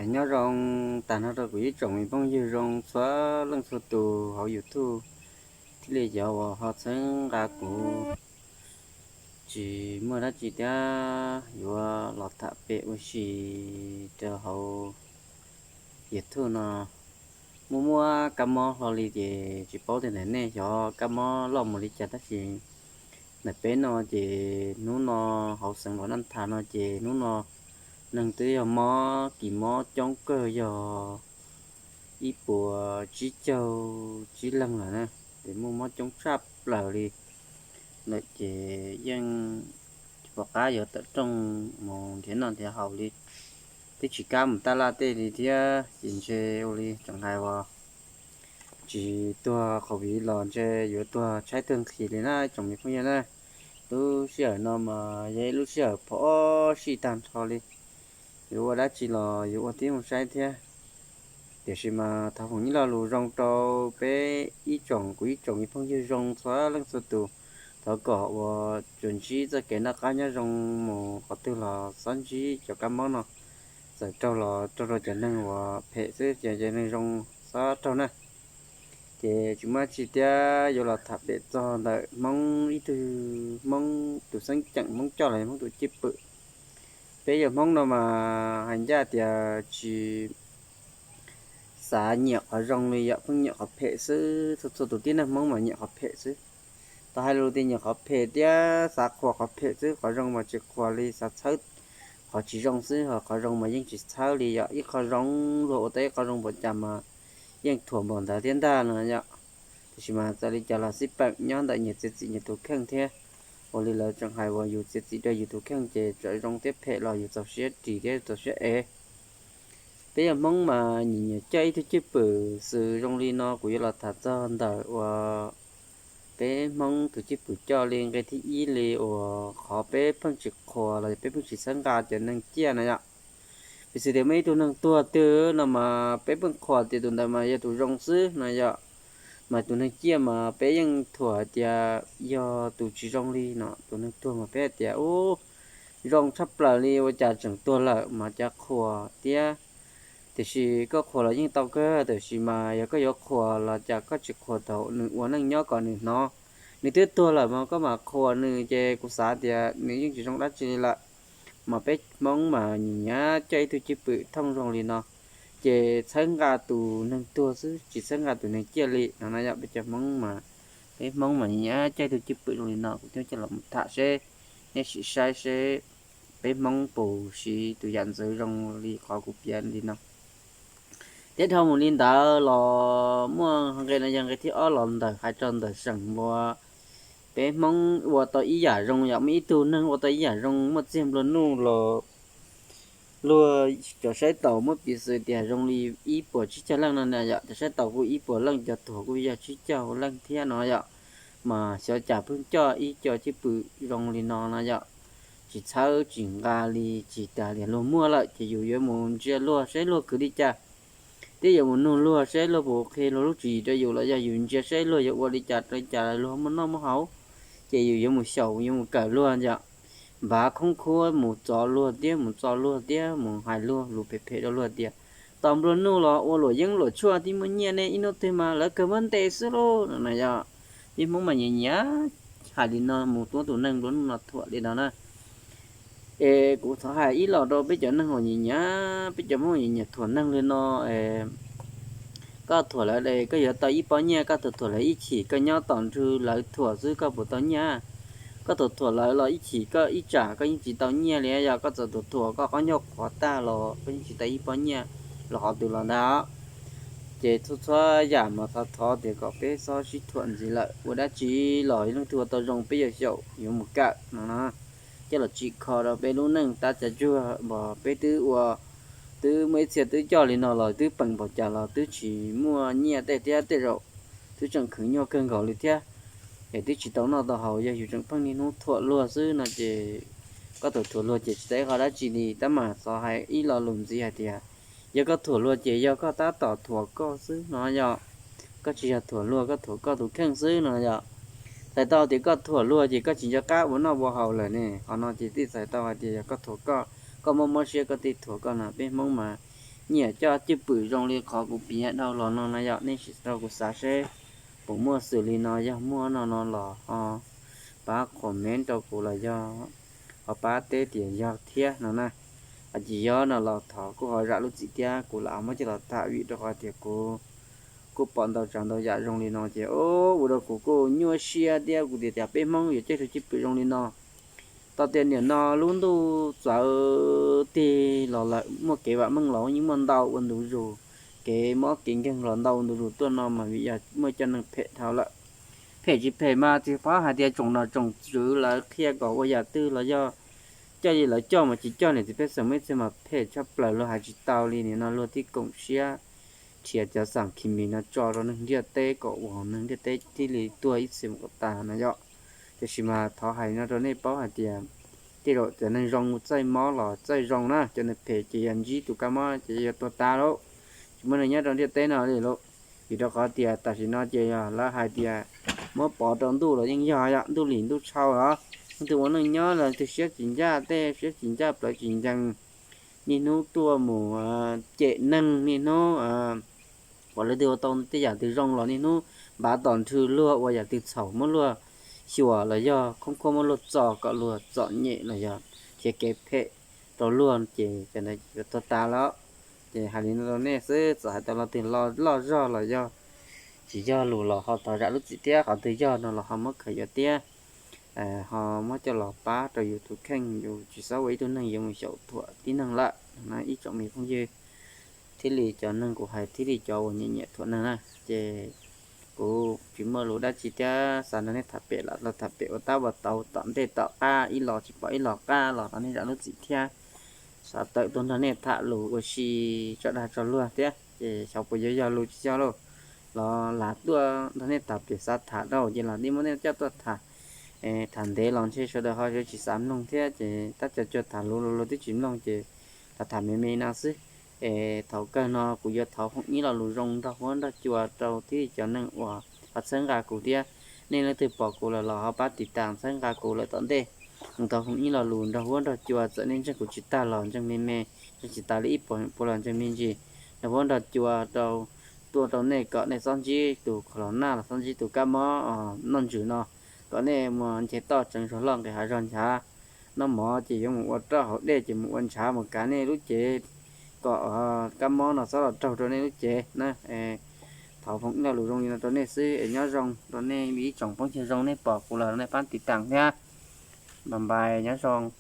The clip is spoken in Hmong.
Nyob zoo tag nrho rau kuv ib tsoom me phooj ywg zoo txhua leej txhua tus hauv YouTube, thiaj li cov uas ho txhawb nqa kuv. Tsis muaj dab tsi thiab, yuav los tham pem ua si rau hauv YouTube no. Muaj muaj kab mob hlo li ces tsis paub tias ntawm nej xyov kab mob loj mus li cas, tab sis ntawm peb no ces hnub no hauv xeev Los Naj Thas no ces hnub no neeg twb yog mob kis mob coob kawg yog ib puas tsib caug tsib leeg lawm na. Ces muaj mob coob tshaj plaws li lawm ces yeej tsis pom qab yuav tawm rooj mus nrhiav noj nrhiav haus li, twb tsis kam mus taj laj tej li thiab ces ntshe ua li tseem hais uas tsis tuag COVID los ntshe yuav tuag tshaib tuag nqhis li na tsoom me phooj ywg na. Lub sij hawm no mas yog ib lub sij hawm phom sij tag nrho li, yuav ua dab tsi los yuav ua tib zoo saib thiab. Tiam sis mas thov foom ib lo lus zoo rau peb ib tsoom, kuv ib tsoom me phooj ywg zoo txhua leej txhua tus, thov kom uas tsuas ntsib txoj kev noj qab nyob zoo mus qhov twg los txhob ntsib cov kab mob no, txawm raug los raug rau cov neeg uas phem xwb, cov neeg zoo txhob raug na. Ces tsis muaj dab tsi thiab, yuav los tham pem txog ntawm Hmoob ib tug, Hmoob tus xeeb ceem Hmoob coj los Hmoob tus cwj pwm. Peb yog Hmoob no mas hais ncaj tias tsis xav nyiam qhov zoo li yom, pheej nyiam qhov phem xwb. Txhua txhua tus tib neeg Hmoob mas nyiam qhov phem xwb. Tau hais lus tias nyiam qhov phem thiab xav qhuas qhov phem xwb, qhov zoo mas tsis qhuas li, xav txhawb qhov tsis zoo xwb, ho qhov zoo mas yeej tsis txhawb li yom. Ib qho zoo luag ua tau ib qho zoo npaum cas mas yeej thuam npaum ntawd thiab ntag no yom. Tiam sis mas txawm li cas los xij peem nyob ntawm nyias txiav txim nyias tus kheej thiab. Ua li lawv tseem hais uas yus txiav txim rau yus tus kheej ces txawm zoo thiab phem los yus txaus siab ris thiab txaus siab ev. Peb yog Hmoob mas nyiam nyiam coj ib tug cwj pwm xws zoo li no, kuv yuav los tham txog ntawm uas peb Hmoob tus cwj pwm coj li nqe thib ib li uas qhov peb pheej tsis qhuas los peb pheej tsis txhawb nqa cov neeg ciaj no yom. Piv xws tias muaj ib tug neeg tuag twg no mas peb pheej qhuas tias tus ntawd mas yog tus zoo xwb no yom, mas tus neeg ciaj mas peb yeej thuam hais tias yog tus tsis zoo li no. Tus neeg tuag mas peb hais tias ub, zoo tshaj plaws li, ua cas tseem tuag lawm mas cas qhuas thiab. Tiam sis koj qhuas los yeej tau kawg, tiam sis mas yog koj yuav qhuas los cas koj tsis qhuas thaum nws ua neej nyob kom nws hnov. Nws twb tuag lawm mas koj mam qhuas nws ces kuv xav tias nws yeej tsis zoo dab tsi li lawm. Mas peb Hmoob mas nyiam nyiam coj ib tug cwj pwm thooj zoo li no, ces txhawb nqa tus neeg tuag xwb tsis txhawb nqa tus neeg ciaj li no na yom. Peb cov Hmoob mas, peb Hmoob mas nyiam nyiam coj ib tug cwj pwm zoo li no, kuv thiaj coj los mus tham seb nej sim saib seb peb Hmoob puas siv tus yam ntxwv zoo li qhov kuv piav li no. Thiab dhau mus li ntawd los muaj nqe no yog nqe thib ob los ntawm hais txog ntawm seem uas peb Hmoob ua tau ib yam zoo yom, muaj ib tug neeg ua tau ib yam zoo, muaj txiag nplua nuj los luag cov saib taus muab piv xws tias zoo li ib puas tsib caug leej no na yom, cov saib taus kuj ib puas leej, cov thuam kuj yog tsib caug leej thiab no yom. Mas xyov cas pheej coj ib co cwj pwm zoo li no no yom, tsis txhawb tsis nqa li, tsis tas li, luag muaj lawm ces yus yuav mus ntsia luag seb luag khwv li cas, thiab yuav mus nug luag seb luag puas qhia luag lub tswv yim rau yus los yog yus ntsia seb luag yuav ua li cas rau li cas luag muaj noj muaj haus, ces yus yuav mus xyaum yuav mus kawm luag yom. Npav khoob khuab mus txov luag thiab mus txo luag thiab mus hais luag lus phem phem rau luag tias tos nplua nuj los ua luam yeeb luam tshuaj thiaj muaj nyiaj ne, ib hnub twg mas lawv kawg muab ntes xwb lauj no na yom. Peb Hmoob mas nyiam nyiam hais li no mus tuab tus neeg nplua nuj no thuam li no na. Es kuv thov hais ib los rau peb cov neeg uas nyiam nyiam, peb cov Hmoob nyiam nyiam thuam neeg li no, koj thuam lawv, koj yuav tau ib pob nyiaj, koj thuam thuam lawv ib chim koj nyob tom nrwg lawv thuam xwb koj puas tau nyiaj? Koj thuam thuam lawv los ib chim koj ib tsam koj yeej tsis tau nyiaj li, yog koj txawm thuam thuam koj qhov ncauj qhuav tag los koj yeej tsis tau ib pob nyiaj los qhov twg los ntag. Ces txhua txhua yam mas thov thov tias kom peb txhob sib thuam ntxiv lawm, ua dab tsi los yog leej twg ua tau zoo peb yuav xyaum yuav mus kawm no na. Coj los tsim kho rau peb lub neej tab cav tsuag npog peb twb ua, twb muaj ib txhia twb coj li no los twb peem npaum cas los twb tsis muaj nyiaj tej thiab, tej zaum twb tseem khwv nyuaj kawg nkaus li thiab. Es twb tsis tau noj tau haus, yog yus tseem pheej niaj hnub thuam luag xwb no ces koj thuam thuam luag ces tsis tau ib qho dab tsi li. Tab mas xav hais ib lo lus ntxiv hais tias yog koj thuam luag ces yog koj tab tom thuam koj xwb no yom. Koj tsis yog thuam luag, koj thuam koj tus kheej xwb no yom. Txhais tau tias koj thuam luag ces koj tsis nco qab ua noj ua haus lawm ne. Qhov no ces thiaj txhais tau hais tias yog koj thuam koj, koj mob mob siab koj thiaj thuam koj no. Peb Hmoob mas nyiam coj cwj pwm zoo li qhov kuv piav dhau los no na yom, nej sim rau kuv xav seb puas muaj xws li no, yog muaj no no los ho pab comment rau kuv los yog ho pab teb tias yog thiab no na. Ho tsis yog no los thov kuj ho zam lub txim thiab, kuv lam muab coj los tham vim rau qhov tias kuv kuj pom ntau tsav ntau yam zoo li no ces ua rau kuv kuj nyuaj siab thiab. Kuv tias tias peb Hmoob yuav caij rau cwj pwm zoo li no. Tau tias nim no lub ntuj txawv tig los lawm, muaj kev vam meej los yeej muaj ntau ua ntu zus, kev mob kev nkeeg los ntau ua ntu zus tuaj no mas vim yog muaj cov neeg phem dhau lawm. Phem tsis phem mas tsis paub hais tias tsoom nom tsoom tswv lawv qhia kom ua yam twg los yog coj li lawv coj mas tsis coj niam txiv pej xeem muaj ib txhia mas phem tshaj plaws, luag hais tsis tau li. Nim no luag thiaj koom siab nrhiav cov xam khi mis no tso rau neeg ntiaj teb kom uas neeg ntiaj teb thiaj li tuag ib txhia mus kom tas no yom. Tiam sis mas thov hais no rau nej paub hais tias tej zaum cov neeg zoo txawj mob los txawj zoo na, cov neeg phem ces yog ntsib tus kab mob ces yuav tuag tas lauj. Tsis muaj neeg nyob rau ntiaj teb no li lauj. Vim rau qhov tias tam sim no ces yog lawv hais tias muab pov rau ntuj los yeej yog yom, ntuj lim ntuj tshau los, leej twg ua neej nyob los leej twg siab tsis ncaj, tej siab tsis ncaj plawv tsis ncees, niaj hnub tuaj mus cem neeg, niaj hnub kom leej twg ua tau tej yam twg zoo los niaj hnub npav tom nrhw luag, ua yam twg txhaum muab luag xyuas los yog khoob khuab muab luag txo kom luag txom nyem los yog khiav kev phem rau luag ces cov ntawd yuav tuag tas lawm. Ces hais li no rau nej xwb, txawm hais tau lo twg loj zog los yog tsis yog lus los ho thov zam lub txim thiab, qhov twg yog no los ho muab khaws yuav thiab. Ho muab coj los pab rau yus tus kheej, yus tsis txhob ua ib tug neeg yuav mus xyaum thuam tib neeg lawm na ib tsoom me phooj ywg, thiab li cov neeg kuv hais thiab li cov uas nyiam nyiam thuam neeg na. Ces kuv tsis muaj lus dab tsi thiab, xav nrog nej tham pem los tham pem ua tab ua tau tom ntej tom qab, ib los tsis pom ib los qab los thov nej zam lub txim thiab. Xav tawm tuaj nrog nej tham lus ua si tso dag tso luag thiab ces xyov puas yuav yog lus tsis yog lauj. Los lam tuaj nrog nej tham pem, xav tham rau ces lam li muab nej coj tuaj tham. Tham ntev los ntshe sawv daws ho yuav tsis xav mloog thiab ces tab co cuag tham lus los luag twb tsis mloog ces tham tham me me no xwb. Es thaum kawg no kuv yuav thov foom ib lo lus zoo nrog huab nrog cua rau tib cov neeg uas ho txhawb nqa kuv thiab. Nej leej twg pom kuv lawm los ho pab tiv tas txhawb nqa kuv lawm tom ntej. Kuv thov foom ib lo lus nrog huab nrog cua, txawm nej ntseeg kuv tsis tag los ntseeg me me, ntseeg tsis tas li ib puas pua los ntseeg me ntsis, nrog huab nrog cua rau, tuaj rau nej kom nej txhob ntsib tus khaus los naj los txhob ntsib tus kab mob noj ntsws no, kom nej mus nce toj tseev zog loj nqis hav zog nchav, noj mov ces yuav mus ua roj, haus dej ces mus ua ntshav mus kav nej lub cev, kom kab mob no txhob los raug rau nej lub cev na. Thov foom ib lo lus zoo li no rau nej xwb es nyob zoo rau nej ib tsoom phooj ywg zoo, nej pom kuv los nej pab tiv tas thiab. Bye bye, nyob zoo.